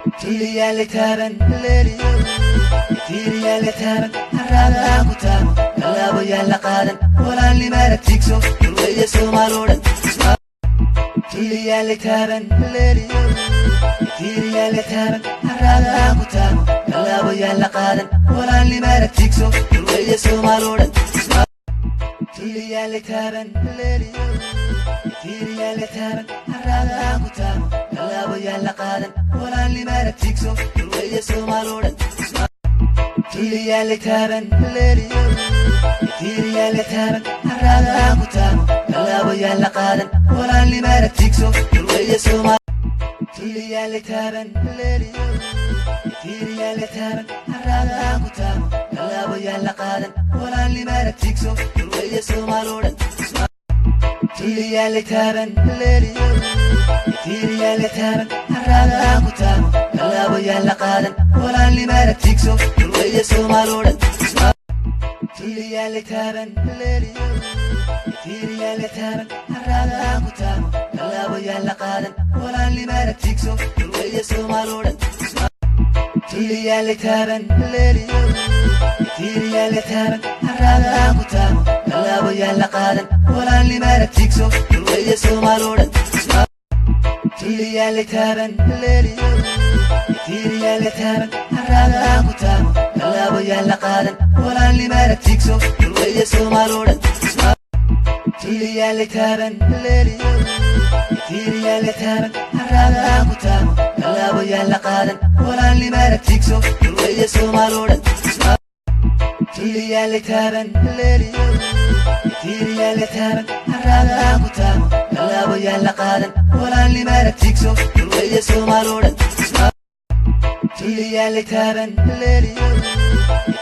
Tulliyaa la taaban, tiiriyaa la taaban, harraada ku taamo, tallaabo yaa la qaadan, walaalnimaana tiigso, turweeye Soomaaloo dhan. Tulliyaa la taaban, tiiriyaa la taaban, harraada ku taamo, tallaabo yaa la qaadan, walaalnimaana tiigso, turweeye Soomaaloo dhan. Tulliyaa la taaban, tiiriyaa la taaban, harraada ku taamo, tallaabo yaa la qaadan, walaalnimaana tiigso, turweeye Soomaaloo dhan. Tulliyaa la taaban, tiiriyaa la taaban, harraada ku taamo, tallaabo yaa la qaadan, walaalnimaana tiigso, turweeye Soomaal. Tulliyaa la taaban, tiiriyaa la taaban, harraada ku taamo, tallaabo yaa la qaadan, walaalnimaana tiigso, turweeye Soomaaloo dhan. Tulliyaa la taaban, tiiriyaa la taaban, harraada ku taamo, tallaabo yaa la qaadan, walaalnimaana tiigso, turweeye Soomaaloo dhan. Tulliyaa la taaban, tiiriyaa la taaban, harraada ku taamo, tallaabo yaa la qaadan, walaalnimaana tiigso, turweeye Soomaaloo dhan. Tulliyaa la taaban, tiiriyaa la taaban, harraada ku taamo, tallaabo yaa la qaadan, walaalnimaana tiigso, turweeye Soomaaloo dhan. Tulliyaa la taaban, tiiriyaa la taaban, harraada ku taamo, tallaabo yaa la qaadan, walaalnimaana tiigso, turweeye Soomaaloo dhan. Tulliyaa la taaban, tiiriyaa la taaban, harraada ku taamo, tallaabo yaa la qaadan, walaalnimaana tiigso, turweeye Soomaaloo dhan. Tulliyaa la taaban, tiiriyaa la taaban, harraada ku taamo, tallaabo yaa la qaadan, walaalnimaana tiigso, turweeye Soomaaloo dhan. Tulliyaa la taaban,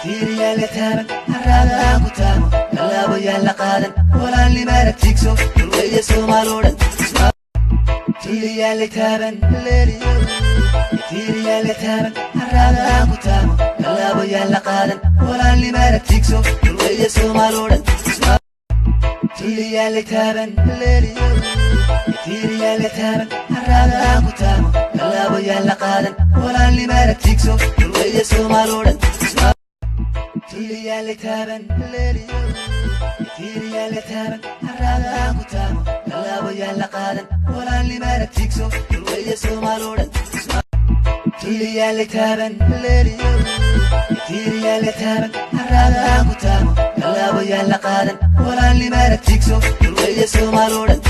tiiriyaa la taaban, harraada ku taamo, tallaabo yaa la qaadan, walaalnimaana tiigso, turweeye Soomaaloo dhan. Tulliyaa la taaban, tiiriyaa la taaban, harraada ku taamo, tallaabo yaa la qaadan, walaalnimaana tiigso, turweeye Soomaaloo dhan. Tulliyaa la taaban, tiiriyaa la taaban, harraada ku taamo, tallaabo yaa la qaadan, walaalnimaana tiigso, turweeye Soomaaloo dhan. Tulliyaa la taaban, tiiriyaa la taaban, harraada ku taamo, tallaabo yaa la qaadan, walaalnimaana tiigso, turweeye Soomaaloo dhan. Tulliyaa la taaban, tiiriyaa la taaban, harraada ku taamo, tallaabo yaa la qaadan, walaalnimaana tiigso, turweeye Soomaaloo dhan.